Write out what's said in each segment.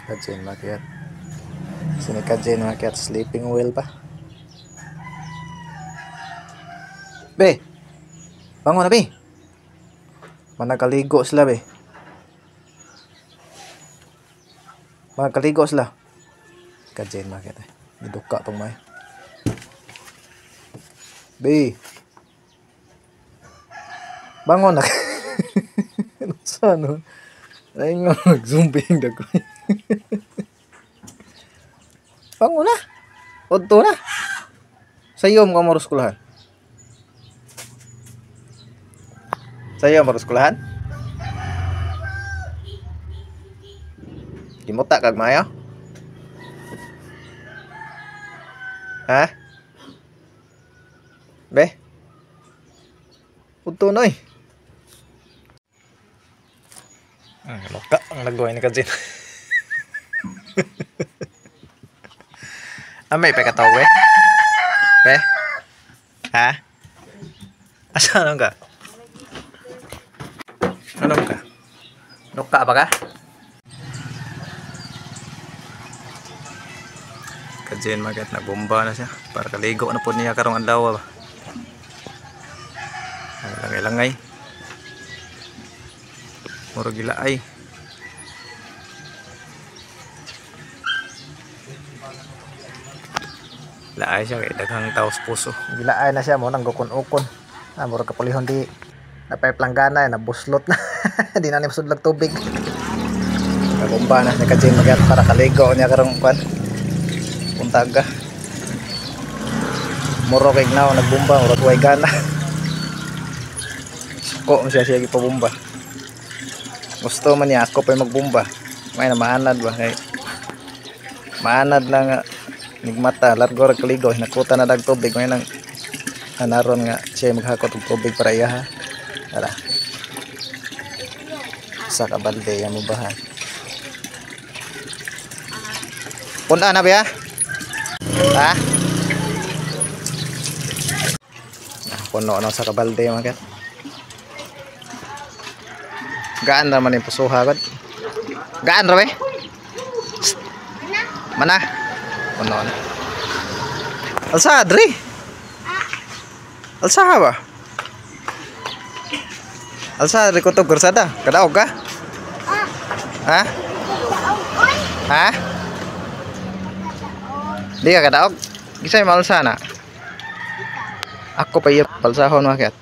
Kajin makiat. Sini Kajin makiat sleeping well pa. Be. Bangon na be. Managaligo sila be. Managaligo sila. Kajin makiat eh. Giduka pang may. Be. Bangon na. Sa ano? Ay nga mag-zombie dako. Bangon na. Odto na. Sayo mo ka maruskulahan. Sayo maruskulahan. Gimuta kag maayo? Ha? Be? Udto na eh. Loka ang lagway ni Kajin. Amay pa kataw eh. Pe? Ha? Asa nang ka? Ano ka? Loka ba ka? Kajin magat na bomba na siya para kaligo na pod niya karong adlaw ba. Langay-langay. Murag gilaay. Laay siya kay daghang taos puso. Gilaay na siya mo nang gukon-ukon. Ah, murag kapulihon di napay planggana nabuslot na. Di na ni masudlag tubig. Nabomba na ni Kajin magat para kaligo niya karong kwan. Puntaga. Muro kay gnaw nagbomba murag way gana. Suko man siya siya gipabomba. Gusto man niya ako pa magbomba. May na maanad ba kay maanad lang nga nigmata largo ra kaligo hinakuta na dag tubig may nang anaron nga siya maghakot og tubig para iya ha. Tara. Sa kabalde ya mo bahan. Punta na ba ya? Ha? Puno na sa kabalde mga kat. Gaan ra man yung pusuha god. Gaan ra be? Mana? Puno na. Alsa dre. Alsa ba? Alsa dre kutob karsada. Kadaog ka? Ha? Ha? Di ka kadaog? Gisay malsa na. Ako pa iya palsahon mga kat.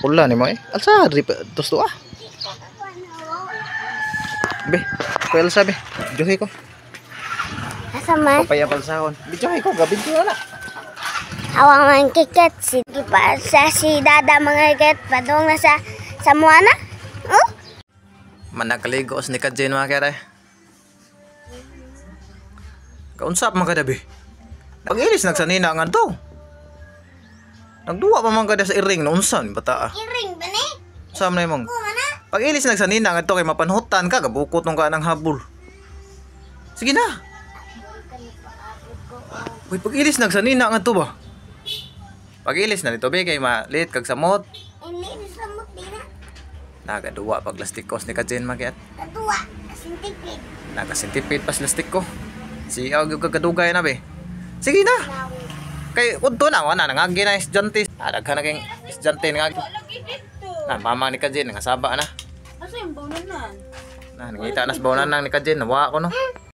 Pula ni mo eh. Alsa dre tusto ah. Be, ko Elsa be. Johi ko. Asa man? Ko pa palsahon. Bijohi ko, gabi ko na. Awang man kiket si sa si Dada mga kiket padung na sa Samuana. Oh? Manakaligo ni Kajin mga kere. Kaunsap man kada be. Pag-ilis nagsanina nga to. Nagduwa pa man kada sa iring no unsa ni bata ah. Iring ba ni? Unsa man imong? Pag-ilis nagsanina nga to kay mapanhutan ka gabukot nung ka ng habol. Sige na. Uy, pag-ilis nagsanina nga to ba? Pag-ilis na dito be kay malit kag samot. Ilis samot di na. Nagaduwa pag lastikos ni Kajin makiat. Kaduwa, sintipid. Nagasintipid pas lastiko. Si og kagadugay na be. Sige na. Kay udto na wala nangagi na estudyante. Ah, daghan na king estudyante nga. Na mama ni Kajin nga saba na. Asa yung baunan na? Na nangita na sa baunan nang ni Kajin nawa ko no.